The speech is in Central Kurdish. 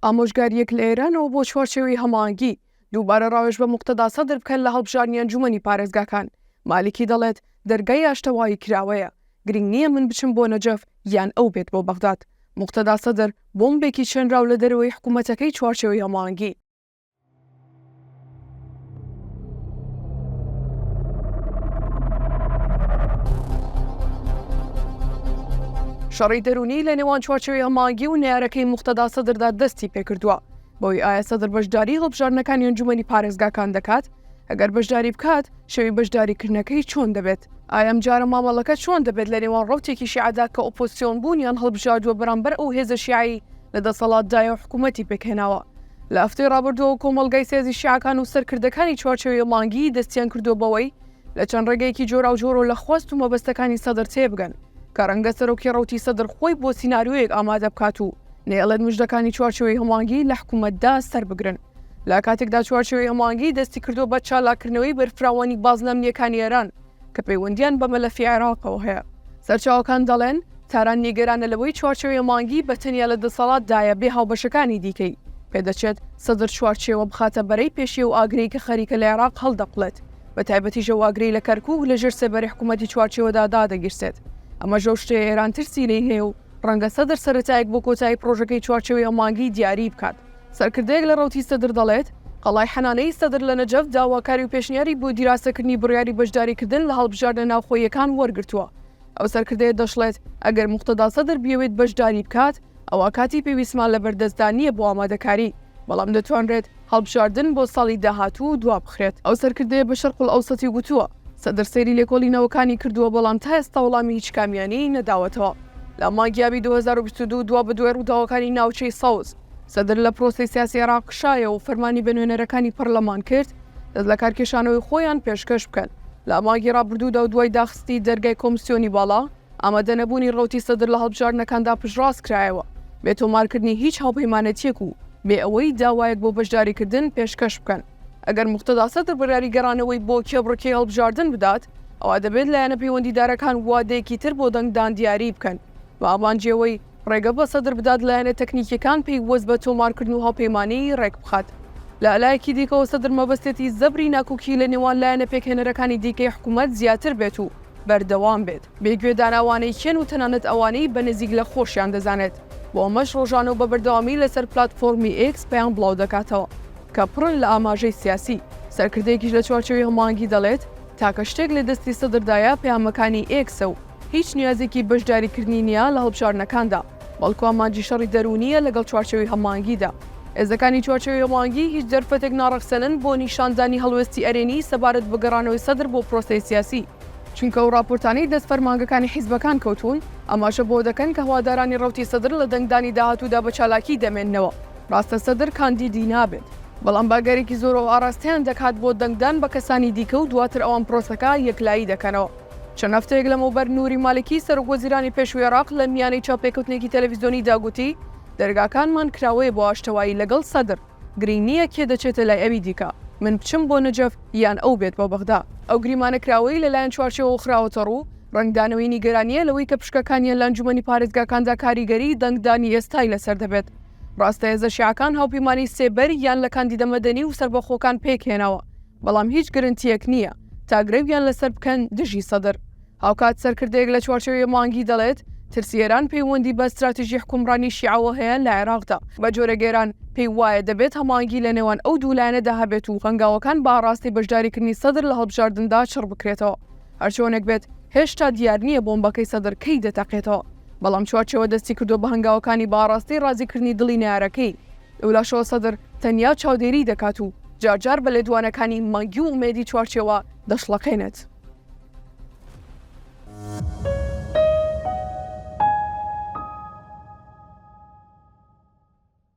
ئامۆژگارییەک لە ئێرانەوە بۆ چوارچێوەی هەماهەنگی، دووبارە ڕاوێژ بە موقتەدا سەدر بکەن لە هەڵبژاردنی ئەنجوومەنی پارێزگاکان. مالیکی دەڵێت، دەرگای ئاشتەوایی کراوەیە، گرنگ نییە من بچم بۆ نەجەف یان ئەو بێت بۆ بەغداد. موقتەدا سەدر، بۆمبێکی چێنراو لە دەرەوەی حکوومەتەکەی چوارچێوەی هەماهەنگی. شەڕی دەروونی لە نێوان چوارچێوەی هەماهەنگی و نەیارەکەی موقتەدا سەدردا دەستی پێکردووە، بەوەی ئایا سەدر بەشداری هەڵبژاردنەکانی ئەنجوومەنی پارێزگاکان دەکات؟ ئەگەر بەشداری بکات، شێوەی بەشداریکردنەکەی چۆن دەبێت؟ ئایا ئەمجارە مامەڵەکە چۆن دەبێت لە نێوان ڕەوتێکی شیعەدا کە ئۆپۆزسیۆن بوونیان هەڵبژاردووە بەرامبەر ئەو هێزە شیعەی لە دەسەڵاتدایە و حکوومەتی پێکهێناوە؟ لە هەفتەی ڕابردووەوە کۆمەڵگای سیاسی شیعەکان و سەرکردەکانی چوارچێوەی مانگی دەستیان کردووە بەوەی لە چەند ڕێگەیەکی جۆراوجۆرەوە لە خواست و مەبەستەکانی سەدر تێبگەن کە ڕەنگە سەرۆکی ڕەوتی سەدر خۆی بۆ سیناریۆیەک ئامادە بکات و نەیەڵێت مژدەکانی چوارچێوەی هەماهەنگی لە حکوومەتدا سەربگرن. لە کاتێکدا چوارچێوەی هەماهەنگی دەستی کردووە بە چالاککردنەوەی بەرفراوانی بازنە ئەمنییەکانی ئێران کە پەیوەندییان بە مەلەفی عێراقەوە هەیە. سەرچاوەکان دەڵێن، تاران نیگەرانە لەوەی چوارچێوەی هەماهەنگی بە تەنیا لە دەسەڵاتدایە بێ هاوبەشەکانی دیکەی، پێدەچێت سەدر چوارچێوە بخاتە بەرەی پێشی ئەو ئاگرەی کە خەریکە لە عێراق هەڵدەقوڵێت، بە تایبەتیش ئەو ئاگرەی لە کەرکووک لەژێر سێبەری حکوومەتی چوارچێوەدا دادەگیرسێت. ئەمەش ئەو شتەیە ئێران ترسی لێی هەیە و ڕەنگە سەدر سەرەتایەک بۆ کۆتایی پڕۆژەکەی چوارچێوەی هەماهەنگی دیاریی بکات. سەرکردەیەک لە ڕەوتی سەدر دەڵێت، قەڵای حەنانەی سەدر لە نەجەف داواکاری و پێشنیاری بۆ دیراسەکردنی بڕیاری بەشداریکردن لە هەڵبژاردنە ناوخۆییەکان وەرگرتووە. ئەو سەرکردەیە دەشڵێت، ئەگەر موقتەدا سەدر بیەوێت بەشداری بکات، ئەوا کاتی پێویستمان لەبەردەستدا نییە بۆ ئامادەکاری، بەڵام دەتوانرێت هەڵبژاردن بۆ ساڵی داهاتوو دوابخرێت. ئەو سەرکردەیە بە شەرقولئەوسەتی گوتووە، سەدر سەیری لێکۆڵینەوەکانی کردووە، بەڵام تا ئێستا وەڵامی هیچ کامیانی نەداوەتەوە. لە مانگی ئابی 2022 دوابەدوای ڕووداوەکانی ناوچەی سەوز، سەدر لە پرۆسەی سیاسی عێراق کشایەوە و فەرمانی بە نوێنەرەکانی پەرلەمان کرد دەست لەکارکێشانەوەی خۆیان پێشکەش بکەن. لە مانگی ڕابردوودا و دوای داخستنی دەرگای کۆمسیۆنی باڵا، ئامادەنەبوونی ڕەوتی سەدر لە هەڵبژاردنەکاندا پشتڕاست کرایەوە، بێ تۆمارکردنی هیچ هاوپەیمانێتییەک و بێ ئەوەی داوایەک بۆ بەشداریکردن پێشکەش بکەن. ئەگەر موقتەدا سەدر بڕیاری گەڕانەوەی بۆ کێبڕکێی هەڵبژاردن بدات، ئەوا دەبێت لایەنە پەیوەندیدارەکان وادەیەکی تر بۆ دەنگدان دیاریی بکەن، بە ئامانجی ئەوەی ڕێگە بە سەدر بدات لایەنە تەکنیکییەکان پەیوەست بە تۆمارکردن و هاوپەیمانیی ڕێکبخات. لە لایەکی دیکەوە سەدر مەبەستێتی زەبری ناکۆکی لە نێوان لایەنە پێکهێنەرەکانی دیکەی حکومەت زیاتر بێت و بەردەوام بێت، بێ گوێدانە ئەوانەی کێن و تەنانەت ئەوانەی بە نزیک لە خۆشیان دەزانێت. بۆ ئەمەش ڕۆژانە و بە بەردەوامی لەسەر پلاتفۆرمی ئێکس پەیام بڵاودەکاتەوە کە پڕن لە ئاماژەی سیاسی. سەرکردەیەکیش لە چوارچێوەی هەماهەنگی دەڵێت، تاکە شتێک لە دەستی سەدردایە پەیامەکانی ئێکسە و هیچ نیازێکی بەشداریکردنی نییە لە هەڵبژاردنەکاندا، بەڵکو ئامانجی شەڕی دەروونییە لەگەڵ چوارچێوەی هەماهەنگیدا. هێزەکانی چوارچێوەی هەماهەنگی هیچ دەرفەتێک ناڕەخسێنن بۆ نیشاندانی هەڵوێستی ئەرێنی سەبارەت بە گەڕانەوەی سەدر بۆ پرۆسەی سیاسی، چونکە ئەو ڕاپۆرتانەی دەست فەرمانگەکانی حیزبەکان کەوتوون، ئاماژە بەوە دەکەن کە هەوادارانی ڕەوتی سەدر لە دەنگدانی داهاتوودا بە چالاکی دەمێننەوە. ڕاستە سەدر کاندیدی نابێت، بەڵام بە ئەگەرێکی زۆرەوە ئاراستەیان دەکات بۆ دەنگدان بە کەسانی دیکە و دواتر ئەوان پرۆسەکە یەکلایی دەکەنەوە. چەند هەفتەیەک لەمەوبەر نوری مالکی سەرۆکوەزیرانی پێشووی عێراق لە میانەی چاوپێکەوتنێکی تەلەفیزیۆنیدا گوتی، دەرگاکانمان کراوەیە بۆ ئاشتەوایی لەگەڵ سەدر، گرینگ نییە کێ دەچێتە لای ئەوی دیکە، من بچم بۆ نەجەف یان ئەو بێت بۆ بەغدا. ئەو گریمانەکراوەی لەلایەن چوارچێوەوە خراوەتەڕوو، ڕەنگدانەوەی نیگەرانییە لەوەی کە پشکەکانیان لە ئەنجومەنی پارێزگاکاندا کاریگەریی دەنگدانی ئێستای لەسەر دەبێت. ڕاستە هێزە شیعەکان هاوپەیمانیی سێبەر یان لە کاندیدە مەدەنی و سەربەخۆکان پێکهێناوە، بەڵام هیچ گرنتییەک نییە تا گرەویان لەسەر بکەن دژی سەدر. هاوکات سەرکردەیەک لە چوارچێوەی مانگی دەڵێت، ترسی ئێران پەیوەندی بە ستراتیژی حوکمڕانی شیعەوە هەیە لە عێراقدا، بە جۆرێک ئێران پێی وایە دەبێت هەماهەنگی لە نێوان ئەو دوو لایەنەدا هەبێت و هەنگاوەکان بە ئاڕاستەی بەشداریکردنی سەدر لە هەڵبژاردندا چڕ بکرێتەوە. هەرچۆنێک بێت هێشتا دیار نییە بۆمبەکەی سەدر کەی دەتەقێتەوە، بەڵام چوارچێوە دەستی کردووە بە هەنگاوەکانی بە ئاڕاستەی ڕازیکردنی دڵی نەیارەکەی. لەولاشەوە سەدر تەنیا چاودێری دەکات و جارجار بە لێدوانەکانی مانگی و ئومێدی چوارچێوە دەشڵەقێنێت.